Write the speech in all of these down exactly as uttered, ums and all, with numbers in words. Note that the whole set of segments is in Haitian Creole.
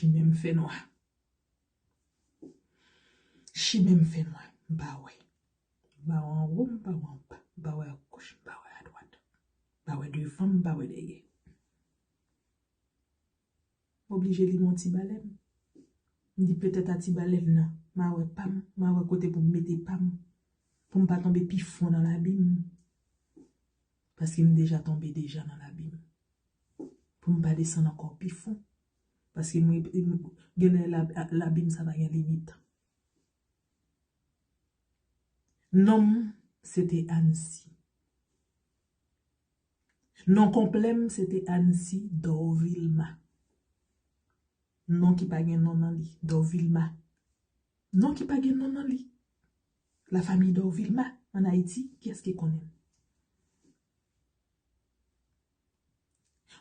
Chimen m fè nwa. Chimen m fè nwa. M pa wè. M pa wè anwo, m pa wè anba. M pa wè agoch, m pa wè adwat. M pa wè devan, m pa wè dèyè. M oblije li yon ti balèn. M di petèt a ti balèn nan, m a wè pa m, m a wè kote pou m mete pa m, pou m pa tonbe pi fon nan labim. Paske m deja tonbe deja nan labim. Pou m pa desann ankò pi fon. Paske mwen, genlè la, labim sa pa gen limit. Non m, se te Ansi. Non konplè m, se te Ansi Dorvilma. Non ki pa gen non nan li, Dorvilma. Non ki pa gen non nan li. La famille Dorvilma, ann Ayiti, kiyès ki konnen m?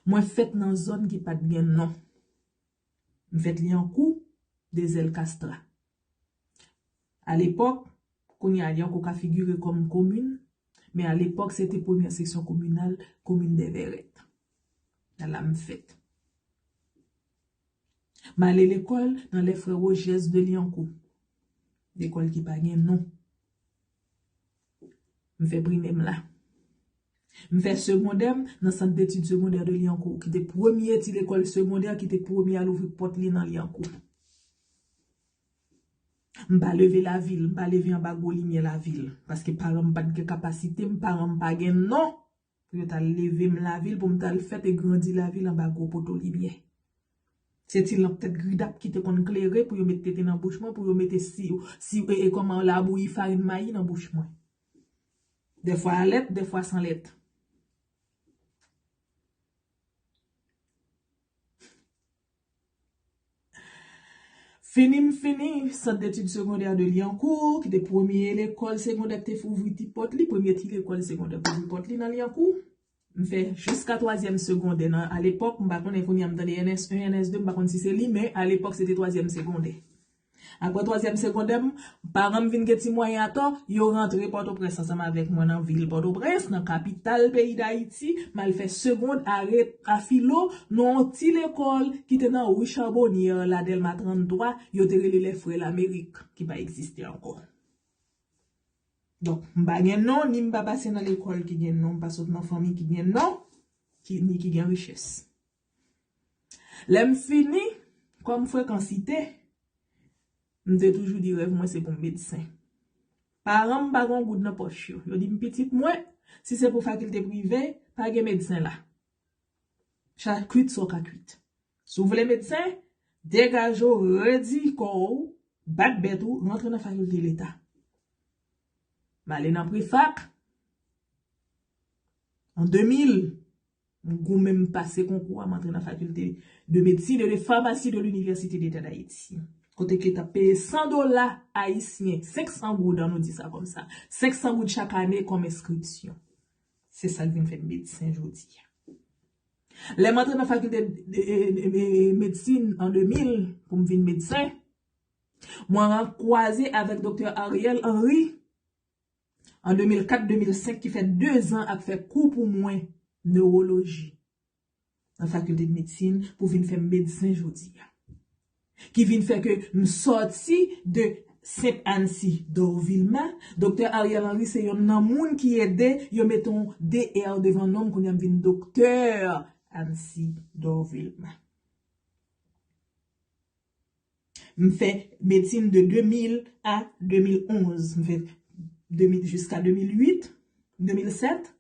Mwen fèt nan zòn ki pa t gen non. M fèt Lyankou, Dezèl Kastra. Alepòk, kounye a Lyankou ka figire kòm komin, men alepòk se te premyè seksyon kominal, komin Dèvèrèt. Se la m fèt. M ale lekòl nan Les Frères Rochers de Lyankou. Lekòl ki pa gen non. M fè primè m la. M fè segondè m nan Centre d'Études Secondaires de Lyankou, ki te premye ti lekòl segondè, ki te premye al ouvri pòt li nan Lyankou. M pa leve lavil, m pa leve anba gwo limyè lavil, paske paran m pa t gen kapasite m, paran m pa gen non pou yo t al leve m lavil, pou m t al fèt e grandi lavil anba gwo poto limyè. Se ti lanp tèt gridap ki te konn klere pou yo met tete nan bouch mwen, pou yo mete si, si, e, e, kòman, labouyi farin mayi nan bouch mwen. Dèfwa a lèt, dèfwa san lèt. Fini m fini Centre d'Études Secondaires de Lyankou, ki te premye lekòl segondè ki te ouvri ti pòt li, premye ti lekòl segondè ki ouvri pòt li nan Lyankou. M fè jiska twazyèm segondè nan, alepòk, m pa konnen kounye a m tande N S en, N S de, m pa konn si se li, men alepòk se te twazyèm segondè. Apre twazyèm segondè m, paran m vin gen ti mwayen atò, yo rantre Pòtoprens ansanm avèk mwen nan vil Pòtoprens, nan kapital peyi Dayiti, m al fè segond a re-, a filo nan yon ti lekòl ki te nan ri Charbonnière la, Dèlma tranntwa, yo te rele Les Frères Lamerik, ki pa egziste ankò. Donk, m pa gen non, ni m pa pase nan lekòl ki gen non, m pa sot nan fanmi ki gen non, ki, ni ki gen richès. Lè m fini, kòm frekansite, m te toujou di rèv mwen se pou m medsen. Paran m pa gen yon goud nan pòch yo. Yo di m, "Pitit mwen, si se pou fakilte prive, pa gen medsen la. Cha-, kwit sa w ka kwit. Si w vle medsen, degaje w, redi kò w, bat bèt ou, rantre nan fakilte leta." M ale nan prefak. An de mil, m goumen, m pase konkou a, m antre nan fakilte de medsin e de famasi de l'Université d'État d'Haïti. Kote ke t ap peye san dola ayisyen, senk san goud, ann nou di sa kòmsa. Senk san goud chak ane kòm enskripsyon. Se sa k vin fè m medsen jodi a. Lè m antre nan fakilte de, de, de, de medsin an de mil pou m vin medsen, mwen kwaze avèk doktè Ariel Henry an de mil kat de mil senk, ki fè dezan ap fè kou pou mwen newoloji nan fakilte de medsin pou vin fè m medsen jodi a. Ki vin fè ke m sòti de Sent Ansi Dorvilma. Doktè Ariel Henry se yonn nan moun ki ede yo mete yon D R devan non m, kounye a m vin doktè Ansi Dorvilma. M fè medsin de de mil a de mil onz. M fè de mil jiska de mil uit, de mil sèt.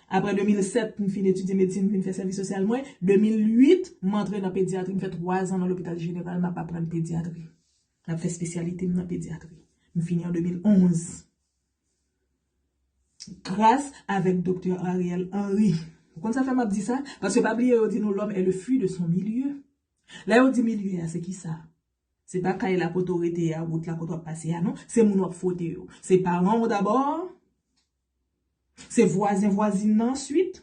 Apre de mil sèt, m fin etidye medsin, m fin fè sèvis sosyal mwen. De mil uit, m antre nan pedyatri, m fè twa zan nan lopital jeneral, m ap aprann pedyatri. M ap fè espesyalite m nan pedyatri. M fini an de mil onz. Gras avèk doktè Ariel Henry. Ou konn sa fè m ap di sa? Paske pa bliye, yo di nou, l'homme est le fruit de son milieu. Lè yo di milye a, se ki sa? Se pa kay la kote w rete a, wout la kote w ap pase a, non. Se moun w ap fwote yo. Se paran w dabò. Se vwazen, vwazin nan answit.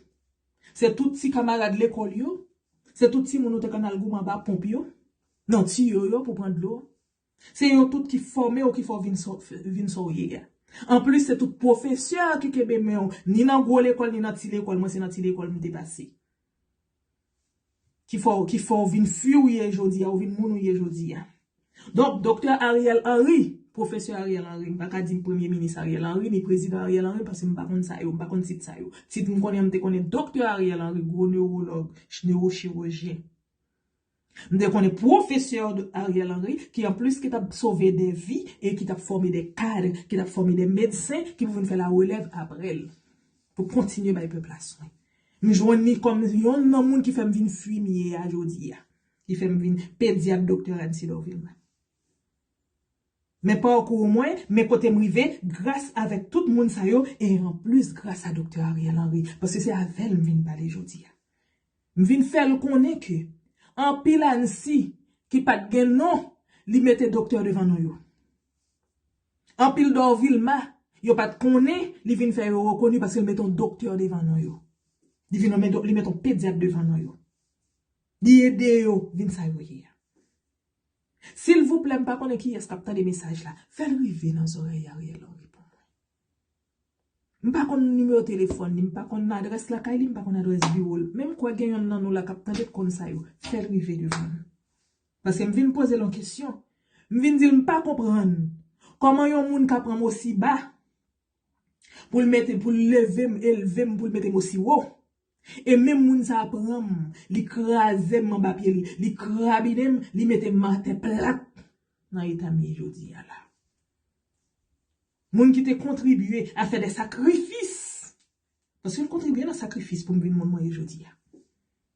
Se tout ti kamarad lekòl yo. Se tout timoun ou te konn al goumen anba ponp yo, nan tiyo yo pou pran dlo. Se yo tout ki fòme w, ki fè w vin sa, vin sa w ye a. Anplis, se tout pwofesè ki kenbe men w, ni nan gwo lekòl, ni nan ti lekòl. Mwen, se nan ti lekòl m te pase. ki fè, ki fè w vin fi w ye jodi a, ou vin moun ou ye jodi a. Donk, Doktè Ariel Henry, Pwofesè Ariel Henry, m pa ka di Premye Minis Ariel Henry, ni Prezidan Ariel Henry, paske m pa konn sa yo, m pa konn tit sa yo. Tit m konnen, m te konnen Doktè Ariel Henry, gwo newològ, newochirurjyen. M te konnen Pwofesè Ariel Henry, ki anplis ki t ap sove de vi e ki t ap fòme de kad, ki t ap fòme de medsen ki pou vin fè larelèv apre l, pou kontinye bay pèp la swen. M jwenn li kòm yonn nan moun ki fè m vin fi m ye a jodi a, ki fè m vin pedyat Doktè Ancy Dorvilma. Men pakou mwen, men kote m rive, gras avèk tout moun sa yo, e anplis gras a Doktè Ariel Henry, paske se avè l m vin pale jodi a. M vin fè l konnen ke anpil Ancy ki pa t gen non, li mete Doktè devan non yo. Anpil Dorvilma, yo pa t konnen, li vin fè yo rekoni paske l mete yon Doktè devan non yo. Li vin yon, li mete yon pedyat devan non yo. Li ede yo vin sa yo ye a. Silvouplè, m pa konnen kiyès k ap tande mesaj la. Fè l rive nan zòrèy Ariel Henry pou mwen. M pa konn nimewo telefòn li, m pa konn adrès lakay li, m pa konn adrès biwo l. Men m kwè gen yonn nan nou la k ap tande k konn sa yo. Fè l rive devan nou. Paske m vin poze l yon kesyon. M vin di l m pa konprann kòman yon moun ka pran m osi ba pou l mete, pou l leve m, elve m, pou l mete m osi wo. E menm moun sa a pran m, li kraze m anba pye l, li krabinen m, li mete m atè plat nan eta m ye jodi a la. Moun ki te kontribye a fè de sakrifis. Paske l kontribye nan sakrifis pou m vin moun mwen ye jodi a.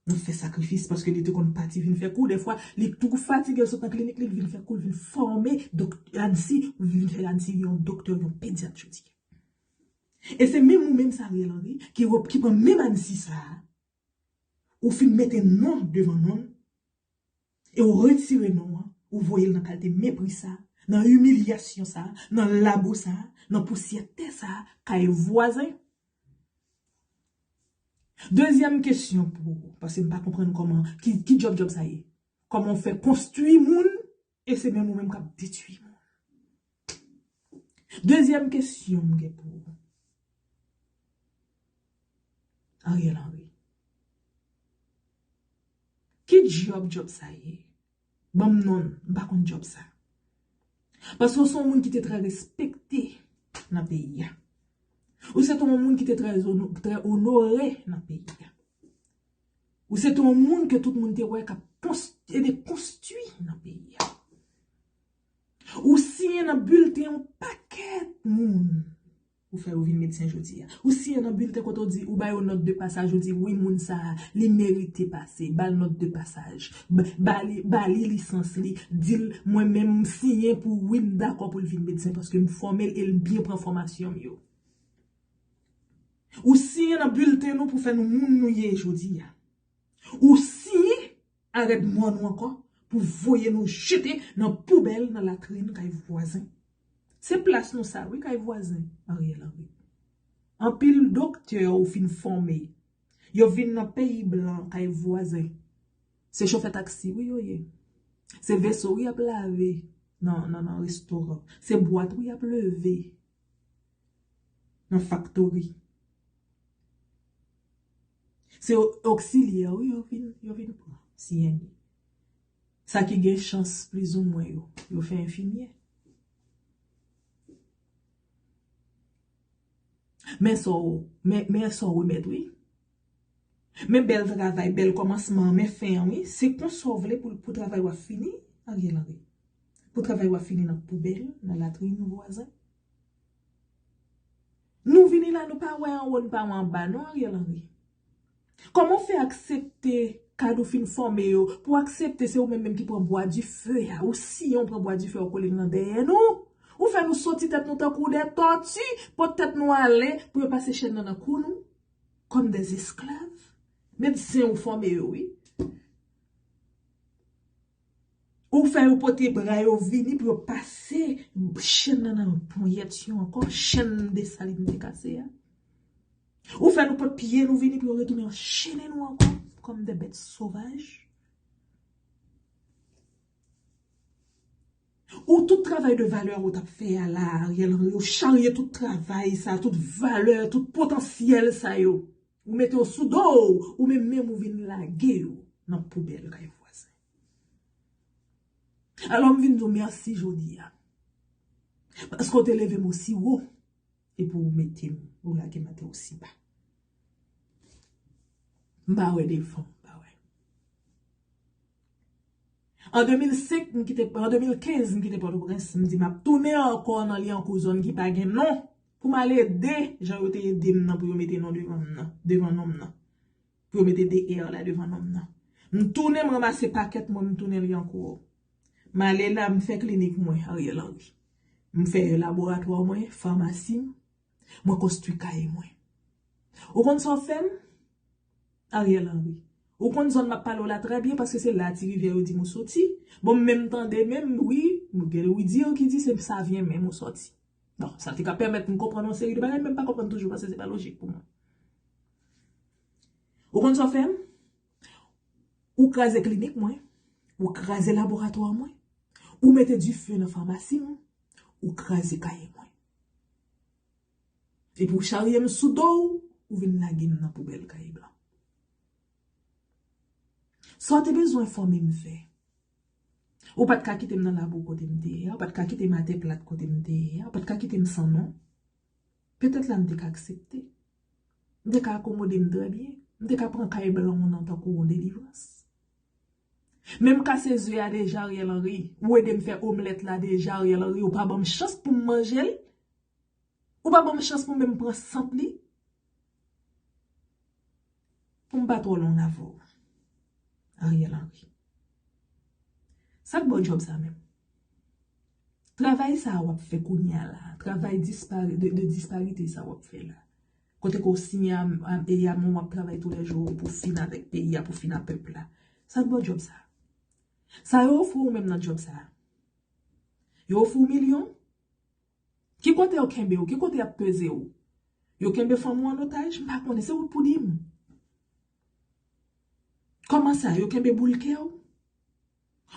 Mwen fè sakrifis paske li te konn pati vin fè kou. Defwa, li tou fatige, l sot nan klinik li, l vin fè kou, l vin fòme Doktè Ancy, vin fè Ancy yon doktè, yon pedyat jodi a. E se menm ou menm sa, Ariel Henry, ki, ki pran menm Ancy sa a, ou fin mete non devan non l, e ou retire non an, ou voye l nan kalite mepri sa, nan imilyasyon sa, nan labou sa, nan pousyè tè sa, kay vwazen. Dezyèm kesyon pou ou, paske m pa konprann kòman, ki, ki djòb djòb sa ye? Kòman w fè konstwi moun, e se menm ou menm k ap detwi moun? Dezyèm kesyon m gen pou ou, Ariel Henry. Ki djòb djòb sa ye? Ban m non l, m pa konn djòb sa. Paske w se yon moun ki te trè respekte nan peyi a. Ou se te yon moun ki te trè ono-, trè onore nan peyi a. Ou se te yon moun ke tout moun te wè k ap konst-, ede konstwi nan peyi a. Ou siyen nan bilten yon pakèt moun. Ou fè yo vin medsen jodi a. Ou siyen nan bilten kote w di, ou ba yo nòt de pasaj, ou di, wi, moun sa a, li merite pase, ba l nòt de pasaj. Ba, ba li, ba li lisans li, di l, mwen menm, m siyen pou wi, m dakò pou l vin medsen, paske m fòme l e l byen pran fòmasyon m yo. Ou siyen nan bilten nou pou fè nou moun nou ye jodi a. Ou siyen a rèd mò nou ankò pou voye nou jete nan poubèl, nan latrin kay vwazen. Se plas nou sa, wi, kay vwazen, Ariel Henry. Anpil doktè ou fin fòme. Yo vin nan peyi blan, kay vwazen. Se chofè taksi, wi, yo ye. Se veso, wi, y ap lave nan, nan, nan restoran. Se bwat, wi, y ap leve nan faktori. Se o-, oksilyè, wi, yo vin, yo vin pran, si enyen. Sa ki gen chans plizoumwen yo, yo fè enfimyè. Men sa w, men, men sa w remèt, wi. Men bèl travay, bèl kòmansman, men fen an, wi. Se konsa w vle pou, pou travay w ap fini, Ariel Henry. Pou travay w ap fini nan poubèl, nan latrin vwazen. Nou vini la, nou pa wè anwo, nou pa wè anba, non, Ariel Henry. Kòman w fè aksepte kad ou fin fòme yo, pou w aksepte se ou menm menm ki pran bwa dife a, ou siyen w pran bwa dife a, ou kole l nan dèyè nou? Ou fè nou soti tèt nou tankou de tòti, pot tèt nou ale pou yo pase chèn nan nan kou nou, kòm de esklav. Medsen ou fòme yo, wi. Ou fè yo pote bra yo vini pou yo pase chèn nan nan ponyèt yo ankò, chèn Desalin te kase a. Ou fè nou pot pye nou vini pou yo retounen anchene nou ankò, kòm de bèt sovaj. Ou tout travay de valè ou t ap fè a la, Ariel Henry, ou charye tout travay sa, tout valè, tout potansyèl sa yo. Ou mete yo sou do w, ou menm menm ou vin lage yo. nan poubèl kay vwazen. Alò, m vin di w mèsi jodi a. Paske w te leve m osi wo. Epi w mete m, ou lage m atè osi ba. M pa wè devan, m pa wè. An de mil senk, m kite, an de mil kenz, m kite Pòtoprens, m di m ap tounen ankò nan Lyankou, zòn ki pa gen non, pou m al ede jan yo te ede m nan pou yo mete non devan m nan, devan non m nan. Pou yo mete de R la devan non m nan. M tounen, m ranmase pakèt mwen, m tounen Lyankou. M ale la, m fè klinik mwen, Ariel Henry. M fè laboratwa mwen, famasi m, mwen konstwi kay mwen. Ou konn sa w fè m? Ariel Henry. Ou konn zòn m ap pale w la trè byen, paske se la Ti Rivyè yo di m ou soti. Bon, m menm tande menm, wi, m gen Louis Dir ki di se Savyen menm ou soti. Bon, sa te ka pèmèt m konprann yon seri de bagay, men m pa konprann toujou, paske se pa lojik pou mwen. Ou konn sa w fè m? Ou kraze klinik mwen, ou kraze laboratwa mwen, ou mete dife nan famasi m, ou kraze kaye mwen. Epi w charye m sou do w, ou vin lage m nan poubèl kay blan. Sa w te bezwen fanmi m fè? Ou pa t ka kite m nan labou kote m te ye a, ou pa t ka kite m atè plat kote m te ye a, ou pa t ka kite m san non. Petèt la m te ka aksepte. M te ka akomode m trè byen. M te ka pran kay blan w nan tankou yon delivrans. Men m kase ze a deja, Ariel Henry. Ou ede m fè omlèt la deja, Ariel Henry. Ou pa ban m chans pou m manje l. Ou pa ban m chans pou m menm pran sant li. Pou m pa twò long avè w, Ariel Henry. Sa k ba w djòb sa menm? Travay sa a w ap fè kounye a la, travay dispari, de, de disparite sa a w ap fè la. Kote ke w siyen a, a, e a men w ap travay toulèjou pou fin avèk peyi a, pou fin a pèp la. Sa k ba w djòb sa a? Sa yo ofri w menm nan djòb sa a? Yo ofri w milyon? Ki kote yo kenbe w? Ki kote y ap peze w? Yo kenbe fanmi w an otaj? M pa konnen, se ou k pou di m. Kòman sa, yo kenbe boul kè w?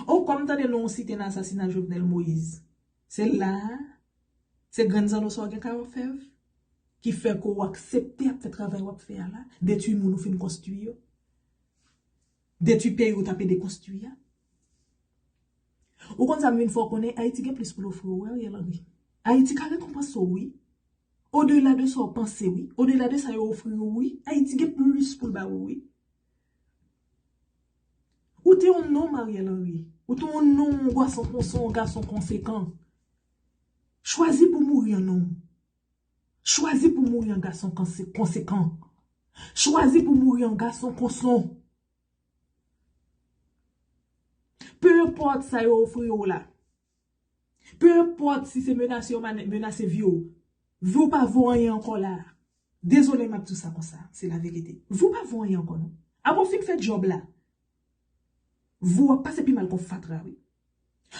O, kòm m tande non w site nan asasina Jovenel Moïse. Se la a, se grenn zanno sa w gen k ap fè, ki fè ke w aksepte ap fè travay w ap fè a la, detwi moun ou fin konstwi yo, detwi peyi w t ap ede konstwi a. Ou konn sa m vin fè w konnen, Ayiti gen plis pou l ofri w, wi, Ariel Henry. Ayiti ka rekonpanse w, wi. Odela de sa w panse, wi. Odela de sa yo ofri w, wi. Ayiti gen plis pou l ba ou, wi. Ou te yon nonm, Ariel Henry. Ou te yon nonm, yon gason konsa, yon gason konsekan. Chwazi pou mouri an nonm. Chwazi pou mouri an gason konse-, konsekan. Chwazi pou mouri an gason konsa. Pe enpòt sa yo ofri w la. Pe enpòt si se menase yo mane-, menase vi w. Vi w pa vo anyen ankò la. Dezole m ap di w sa konsa, se laverite. Vi w pa vo anyen ankò non. Apre w fin fè djòb la, vi w ap pase pi mal ke yon fatra, wi.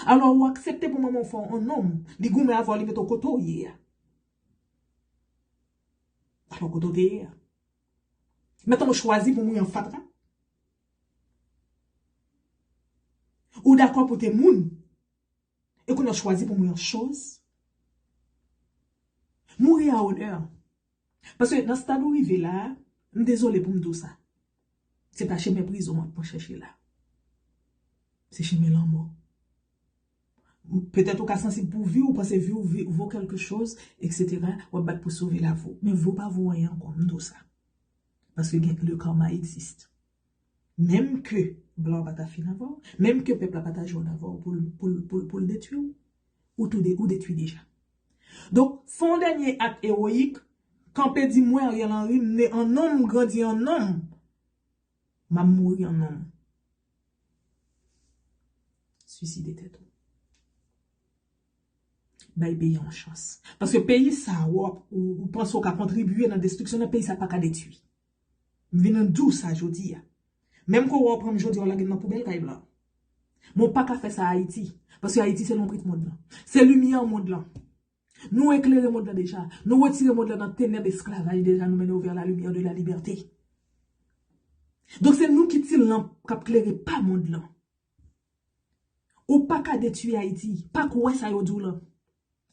Alò, ou aksepte pou manman w fè w an nonm, li goumen avè w, li mete w kote w ye a. Alò, kote w te ye a. Mentnan ou chwazi pou mouri an fatra. Ou dakò pou te moun. E kounye a w chwazi pou mouri an choz. Mouri a onè. Paske nan stad ou rive la a, m dezole pou m di w sa. Se pa chemen prizon w ap pran chèche la. Se chemen lanmò. Petèt ou ka sansib pou vi w, ou panse vi w vi-, vo kèlke choz, etsetera. W ap bat pou sove lavi w. Men vi w pa vo anyen ankò, m di w sa. Paske gen, le karma existe. Menm ke blan pa ta fin avè w, menm ke pèp la pa ta jwenn avè w pou l, pou l, pou l, pou l detwi w, ou tou de, ou detwi deja. Donk, fè yon dènye ak ewoyik, kanpe di mwen, Ariel Henry, m ne an nonm, m grandi an nonm. M ap mouri an nonm. Swiside tèt ou. Bay peyi a yon chans. Paske peyi sa a, w ap, ou, ou panse w ka kontribye nan destriksyon nan peyi sa a, pa ka detwi. M vin di w sa jodi a. Menm ke w pran m jodi a, w lage m nan poubèl kay blan. Men w pa ka fè sa Ayiti. Paske Ayiti se lonbrit mond lan. Se limyè mond lan. Nou eklere mond lan deja. Nou retire mond lan nan tenèb esklavaj deja, nou mennen w vers la lumière de la liberté. Donk se nou ki ti lanp k ap klere pa mond lan. Ou pa ka detwi Ayiti. Pa kwè sa yo di w lan.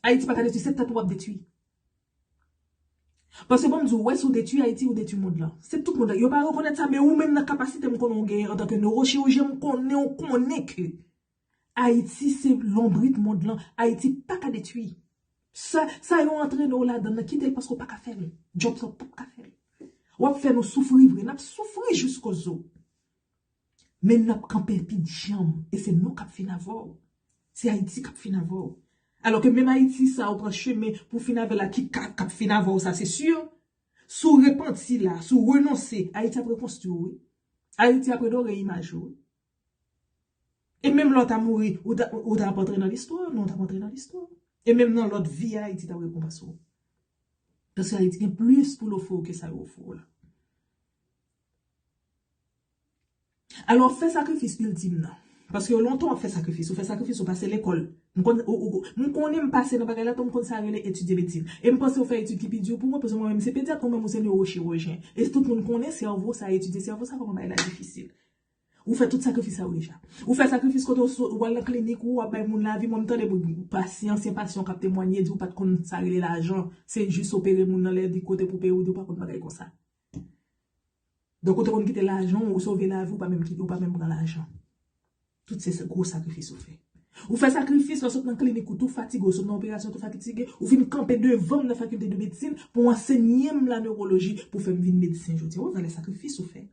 Ayiti pa ka detwi, se tèt ou w ap detwi. Paske bon, m di w, wè, si w detwi Ayiti, ou detwi mond lan. Se tout mond lan. Yo pa rekonèt sa, men ou menm nan kapasite m konnen w genyen antanke newochirijyen, m konnen w konnen ke Ayiti se lonbrit mond lan. Ayiti pa ka detwi. Sa, sa yo antrene w ladan nan, kite l paske w pa ka fè l. Djòb sa w p ap ka fè l. W ap fè nou soufri vre, n ap soufri jiskozo. Men n ap kanpe epi djanm, e se nou k ap fin avè w. Se Ayiti k ap fin avè w. Alò ke menm Ayiti sa ou pran chemen pou fin avè l la ki ka, k ap fin avè w sa, se si. Si w repanti la, si w renonse, Ayiti ap rekonstwi w, wi. Ayiti ap redore imaj ou, wi. E menm lè w ta mouri, ou ta, ou ta ap antre nan listwa, non, w t ap antre nan listwa. E menm nan lòt vi a, Ayiti t ap rekonpanse w. Paske Ayiti gen plis pou l ofri w ke sa yo ofri w la. Alò, fè sakrifis iltim nan. Paske lontan w ap fè sakrifis, ou fè sakrifis, ou pase lekòl. M konn, ou, ou, m konnen m pase nan bagay la, tou m konn sa rele etidye medsin. E m panse w fè etid ki pi di pou mwen, paske mwen menm se pedyat, ou menm ou se newochirijyen. E tout moun konnen sèvo sa, etidye sèvo sa, kòman bagay la difisil. Ou fè tout sakrifis sa yo deja. Ou fè sakrifis kote w so-, ou al nan klinik, ou ap bay moun lavi, mwen m tande moun, pasyan, ansyen pasyan k ap temwanye, di ou pa t konn sa rele lajan. Se jis opere moun nan lè di kote pou peye, ou di ou pa konn bagay konsa. Donk, ou te konn kite lajan w, ou sove lavi, ou pa menm kite, ou pa menm pran lajan. Tout se sa, gwo sakrifis ou fè. Ou fè sakrifis, lè w sot nan klinik, ou tou fatige, ou sot nan operasyon, ou tou fatige, ou vin kanpe devan m nan fakilte de medsin pou w ansenye m la newoloji, pou fè m vin medsen jodi a. Ou wè valè sakrifis ou fè.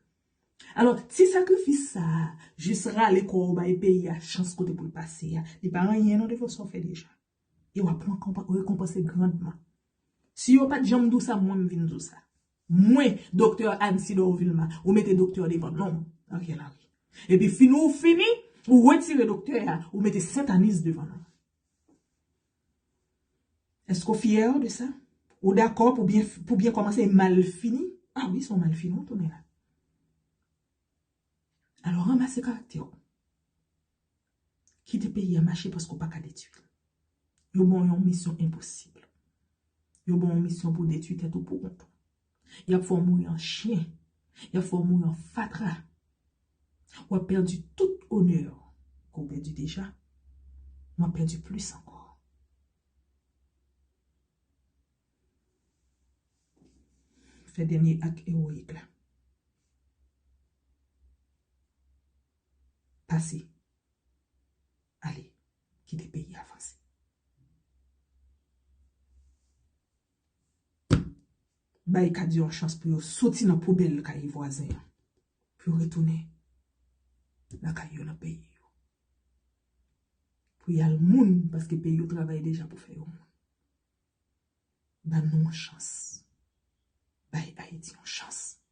Alò, ti sakrifis sa a, jis rale kò w bay peyi a chans kote pou l pase a, li pa anyen non devan sa w fè deja. E w ap rekonpa-, rekonpanse grandman. Si yo pa t janm di w sa, mwen m vin di w sa. Mwen, Doktè Anne Sidor Vilma, ou mete doktè devan non m. Ariel Henry. Epi fini ou fini, ou retire doktè a, ou mete Sent Anis devan non m. Èske w fyè de sa? Ou dakò pou byen, pou byen kòmanse e mal fini? A wi, se yon mal fini w tounen la. Alò, ranmase karaktè w. Kite peyi a mache paske w pa ka detwi l. Yo ba w yon misyon enposib. Yo ba w yon misyon pou w detwi tèt ou pou kont ou. Y ap fè w mouri an chen. Y ap fè w mouri an fatra. W ap pèdi tout onè ke w pèdi deja. W ap pèdi plis ankò. Fè dènye ak ewoyik la. Pase. Ale, kite peyi a vanse. Bay Kadi yon chans pou yo soti nan poubèl kay vwazen an, pou yo retounen lakay yo, nan peyi yo. Pou y al moun, paske peyi yo travay deja pou fè yo moun. Ban nou yon chans. Bay Ayiti yon chans.